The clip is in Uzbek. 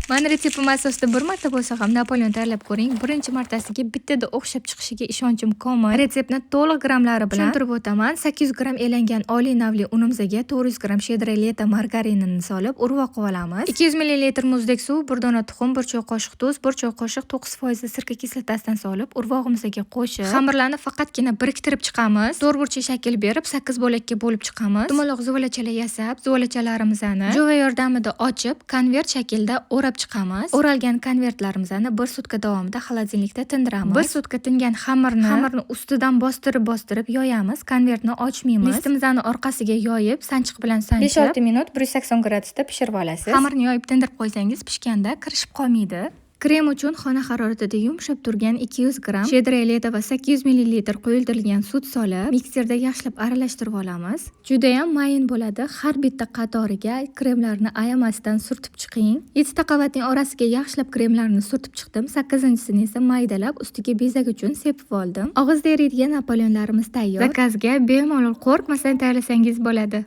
Mani retseptim asosida bir marta bo'lsa ham Napoleon tayyorlab ko'ring. Birinchi martasiga bittada o'xshab chiqishiga ishonchim komil. Retseptni to'liq grammlari bilan tushuntirib o'taman. 800 gramm elangan oliy navli unimizga 400 gramm "Щедрое лето" margarinini solib, urvoq qilib olamiz. 200 ml muzdek suv, 1 dona tuxum, 1 choy qoshiq tuz, 1 choy qoshiq 9% sirka kislotasidan solib, urvog'imizga qo'shib, xamirlarni faqatgina biriktirib chiqamiz. To'rtburchak shakl berib, 8 bo'lakka bo'lib chiqamiz. Dumaloq zuvalachalar yasab, zuvalachalarimizni jo'va yordamida ochib, konvert shaklida o'rab chiqamiz. O'ralgan konvertlarimizni bir sutka davomida холодильник da tindiramiz. Bir sutka tingan xamirni ustidan bostirib bostirib yoyamiz, konvertni ochmaymiz. Listimizni orqasiga yoyib, sanchiq bilan sanchib, 5-6 minut 180 gradusda pishirib olasiz. Xamirni yoyib tindirib qo'ysangiz, pishganda kirishib qolmaydi. Krem uchun xona haroratida yumshab turgan 200 gramm "Щедрое лето" va 800 ml quyultirilgan sut solib, mikserda yaxshilab aralashtirib olamiz. Judayam mayin bo'ladi. Har bitta qatoriga kremlarni ayamasdan surtib chiqing. 7 ta qavatning orasiga yaxshilab kremlarni surtib chiqdim. 8-chisini esa maydalab, ustiga bezak uchun sepib oldim. Og'izda eriydigan Napoleonlarimiz tayyor. Заказ ga bemalol, qo'rqmasdan tayyorlasangiz bo'ladi.